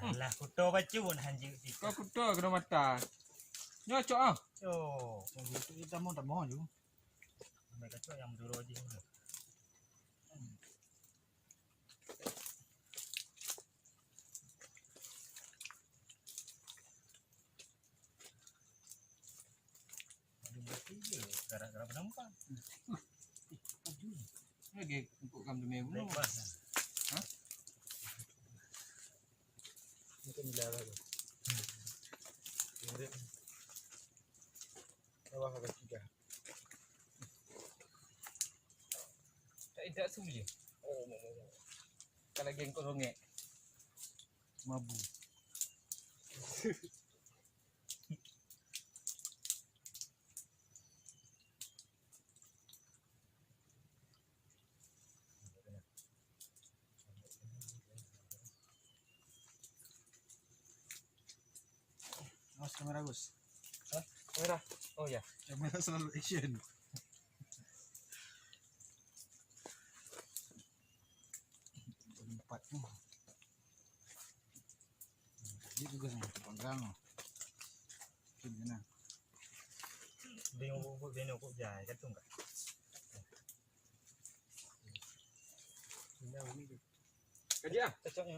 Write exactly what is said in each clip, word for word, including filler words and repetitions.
Alah, kuto bacut hanjeuet. Kau kuto kena mata. Nyoe cok ah. Yo, itu kita mau tak mau ju. Sampai kacau yang dulu aja. Lagi empuk kam demi bunuh. Hah? Mungkin dilarang. Bawah ada tiga. Tak ada su je. Kalau geng kau rongek. Mabu. Awas kamera, Gus. Hah? Kamera? Oh ya. Kamera selalu action. Empat ni. Jadi juga sama panggang. Mungkin kena. Bingung kok, bingung kok jai, gantung kat. Kaji ah? Cocoknya.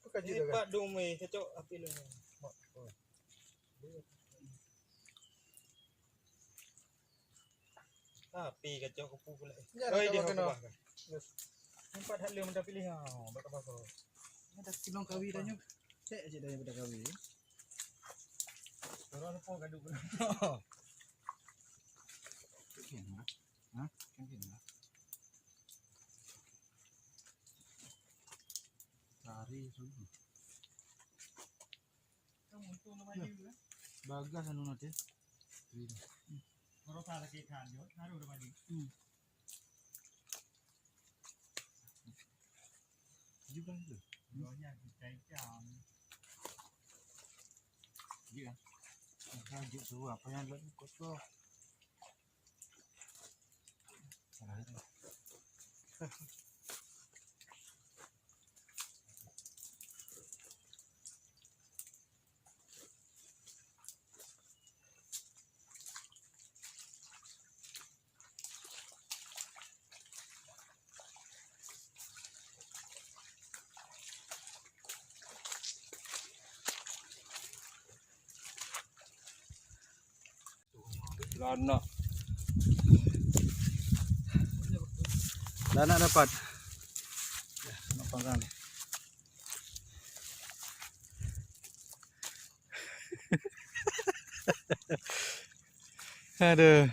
Apa kaji dah? Pak dong weh, cocok api lu. Mak, oh. Api kacok kupu pula. Ya, oi, dia kena. Nampak tak lem dah pilih ha. Bak apa kau? Ada kilong kawi dah nyu. Cek je dah yang dah kawi. Orang apa gaduh. Ha? Kan kena. Cari dulu. Bagas anu nanti. Ini. Baru salah kita lanjut, baru udah maju. Hmm. Juga itu. Banyak kita ikan. Iya. Lanjut tu apa yang lagi kotor. Lanak. Lanak dapat. Nak panggang. Aduh.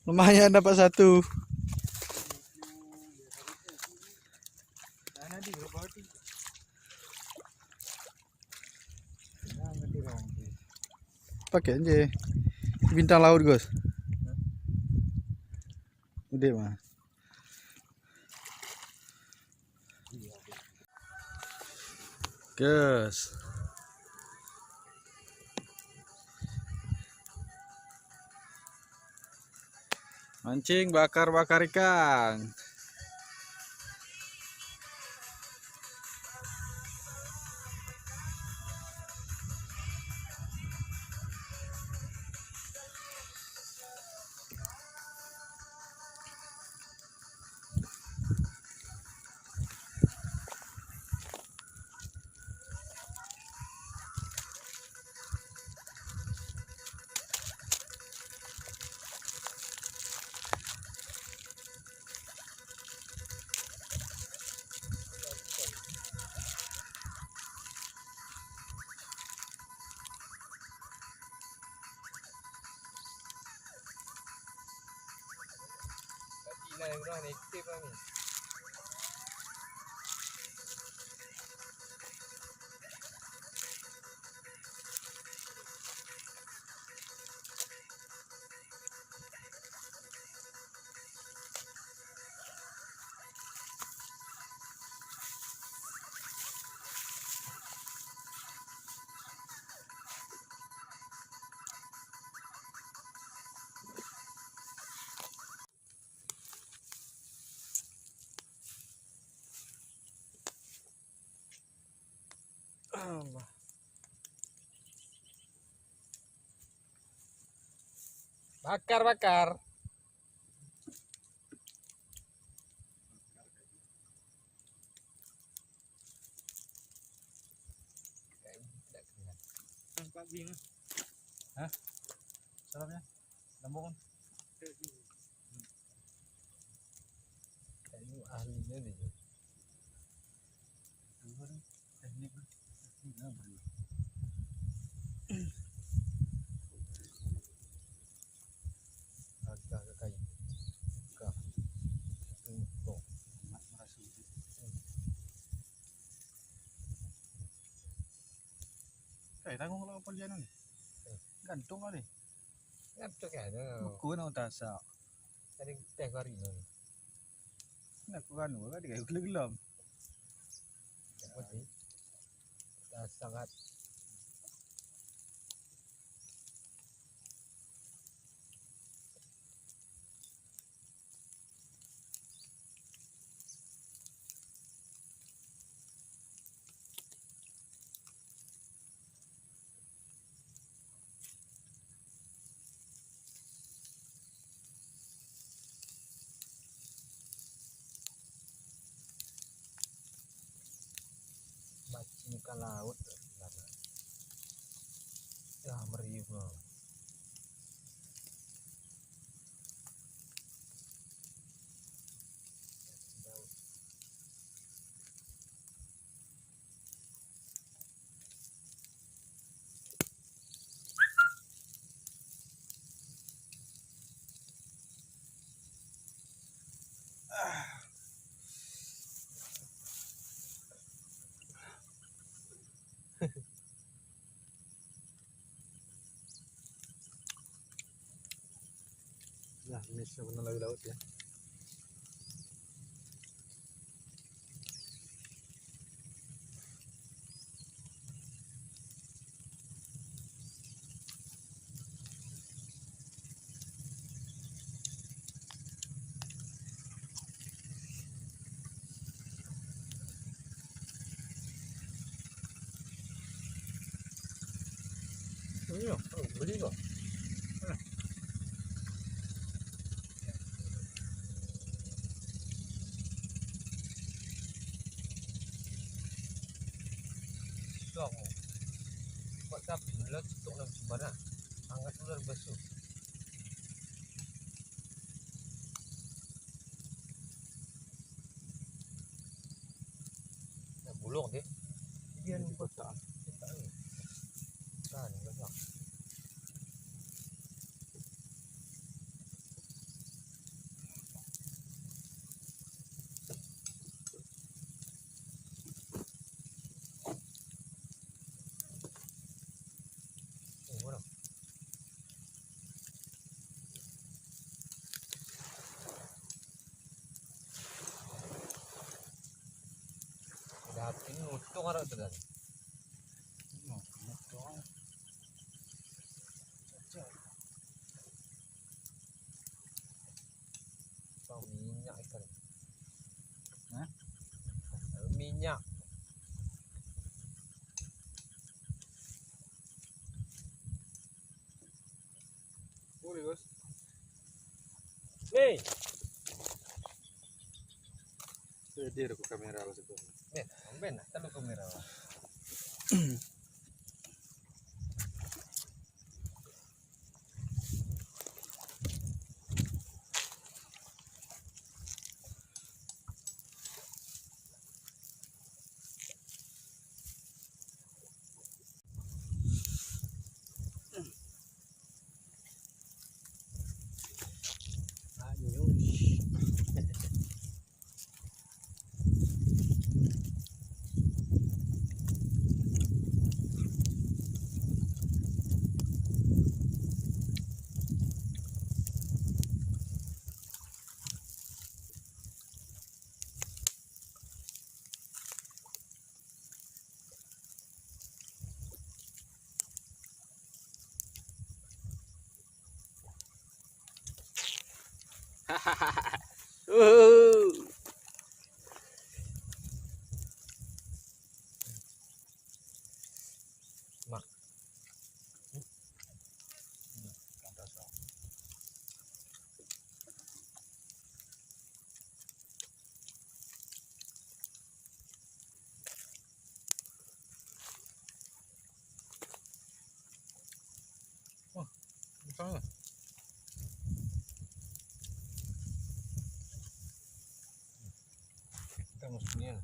Lumayan dapat satu. Pakai je. Bintang laut, Gus. Udah mah. Gas. Mancing bakar-bakar ikan. Bakar, bakar. Hah? Salamnya? Lambung. Kayu ahlinya dia. Apa ni? Teknik, teknik apa ni? Agak ke kayu. Agak. Tengok. Amat merasa gitu. Hmm. Kai tanggong lah kapal jalan ni. Hmm. Gantung lah ni. Ngantuk kan? Buku nak tasak. Tadi teh kari ni. Nak ku kanu kan dia gelom-gelom. Apa sih? Tasak kat. Macam ikan laut. Ya, meriuh. Nah, ini sebenarnya lagi laut ya. Iya, oh, beli kok. Nah. Tuang. Buat tapi, lewat situ nak cuba nak. Angkat ular besar. Nak bulong deh. Dia ni kotak. Kotak ni. Kan, kotak. Oh, mana? Ada api ni, untung ada tu dah. Oh, untung. Bang, minyak ikan. Hah? Minyak. Boleh, Bos. Ni. Dia ada kamera lah situ. Eh, ambil lah, tak ada kamera lah. Uhu. Kita mesti ni.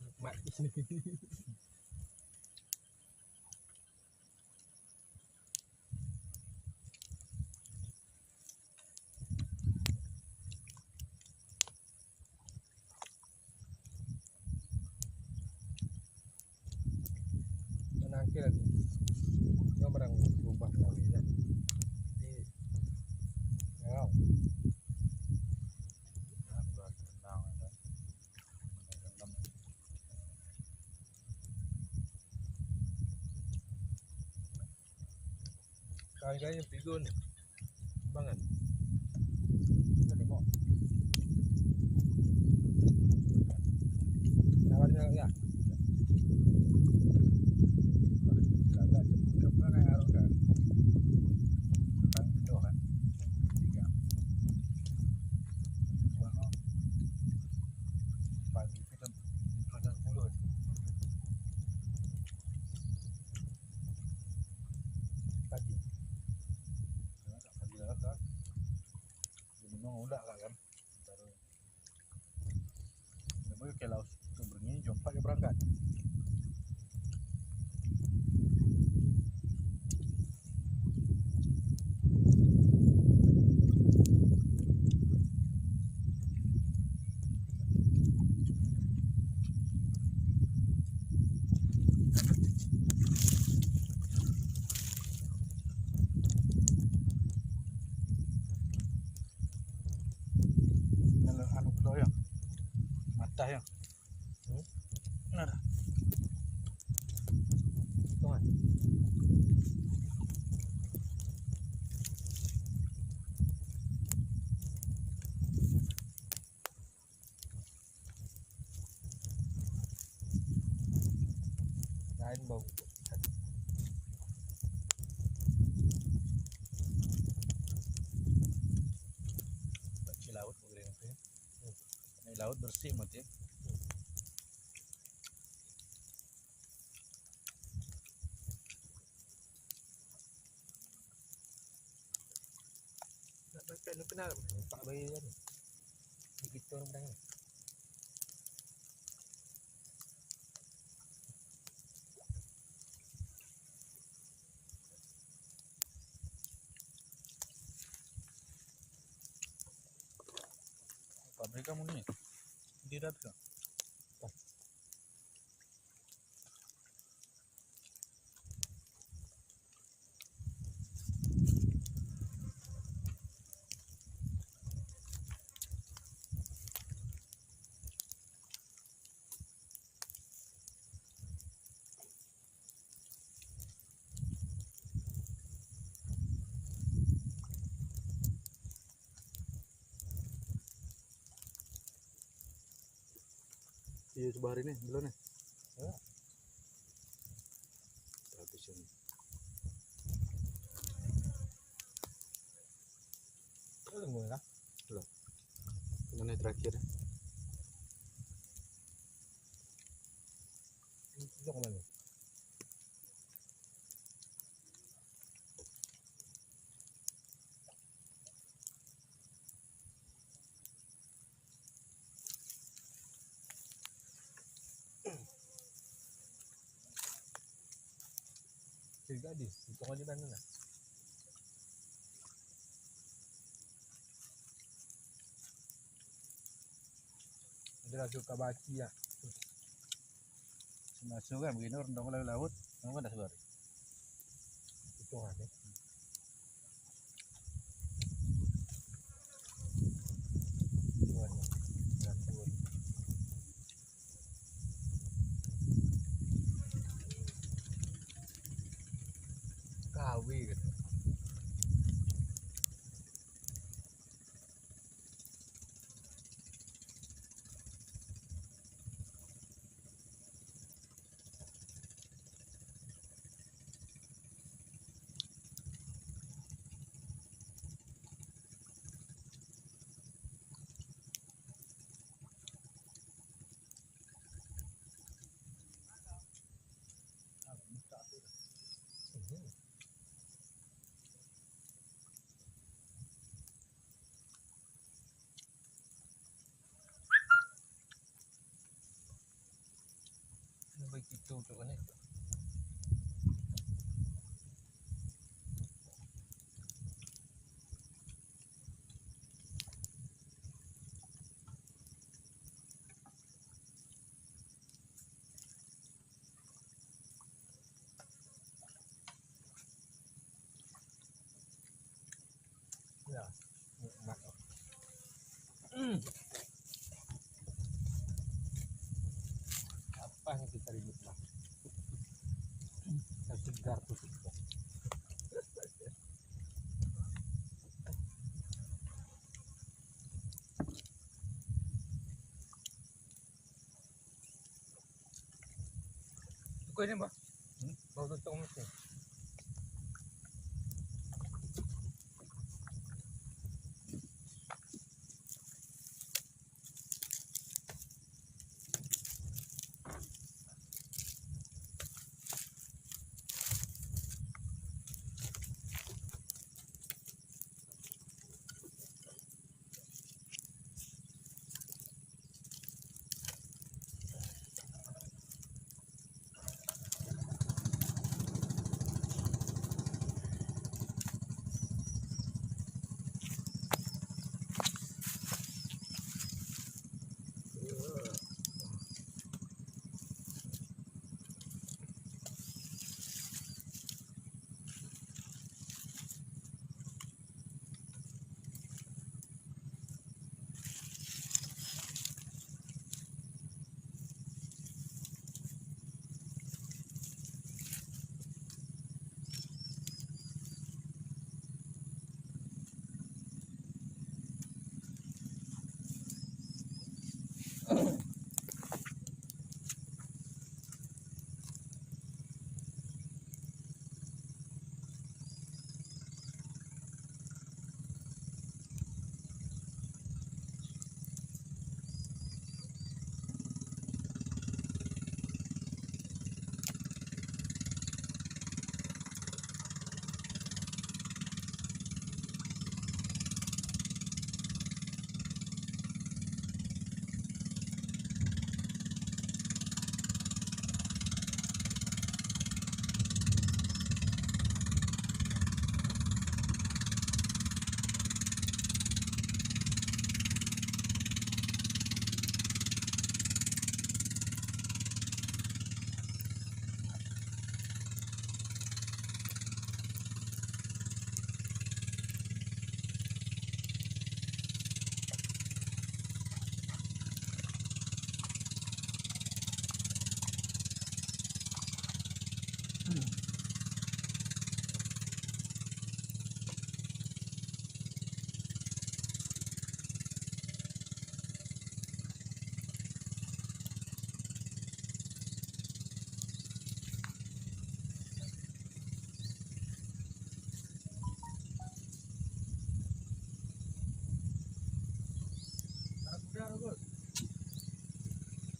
Nikmat. Nangkil lagi. Nyoe barang berubah lagi ya. Di, ya. Kawan-kawan yang tidur ni. Bangan. Ada mau. Lawannya ya. Pagi. Kita tujuh sepuluh. Pagi. Pagi lah kan. Dia memang udah lah kan. Baru. Baru ke Laos ke Brunei, jam empat dia berangkat. Anu, anu, keudroe ya. Matah ya. Hmm? Nah. Tuh, kan? Lain bau. Bak cit laôt meugreng tu. Air laôt bersih mati. Nak baca ni kenal. Nampak bayi kan. Di kita orang dah. Pabrik kamu ni. Di Ratu. Iya, sebuah hari ni, belum ni? Ya. Habis ni. Belum lah. Belum. Mana terakhir? Belum mana? Jadi gadis, bukan aja kan lah. Dia dah suka baci lah. Masuk kan begini orang dong laut, orang kan dah suara. Itu kan deh. Kawi gitu. Tu, tu ni. Ya, nikmat. Hmm. Apa yang kita ribut lah? Segar tu. Pukul ni, bah. Hmm? Baru tutup mesti.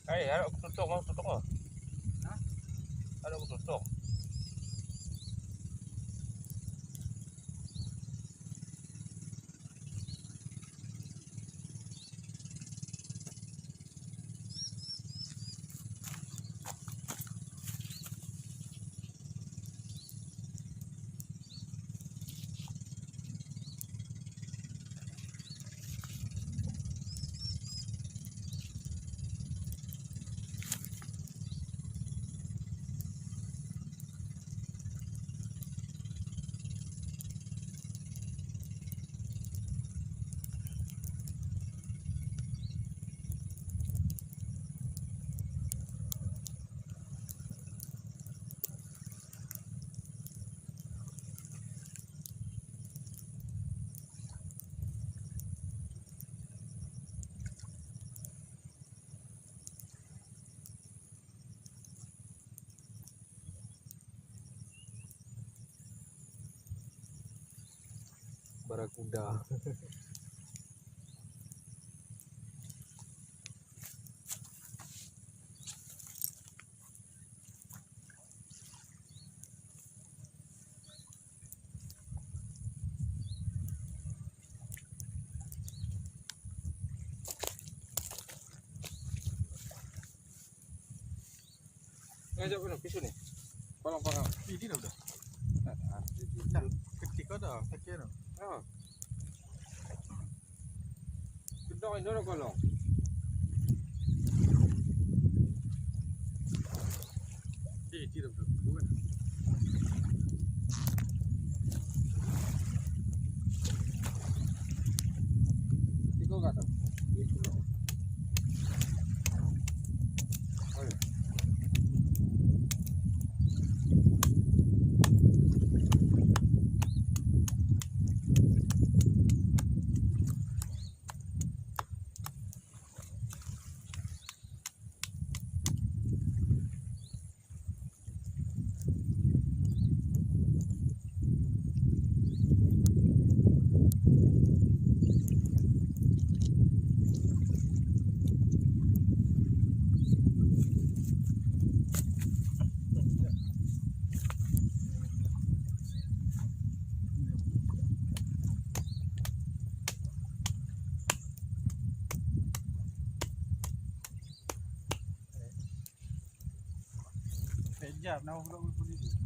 Hai, harap kututup, mau tutup, mau. Hah? Harap kututup. Barakuda. Jom kena pisu ni. Kolong panggang. Ini dah udah. Dah. Ketik kau dah, tak kira. Ha. Kedong ini dah kolong. Eh, tidak udah. Tiga kata. Sekejap, nak urut polisi.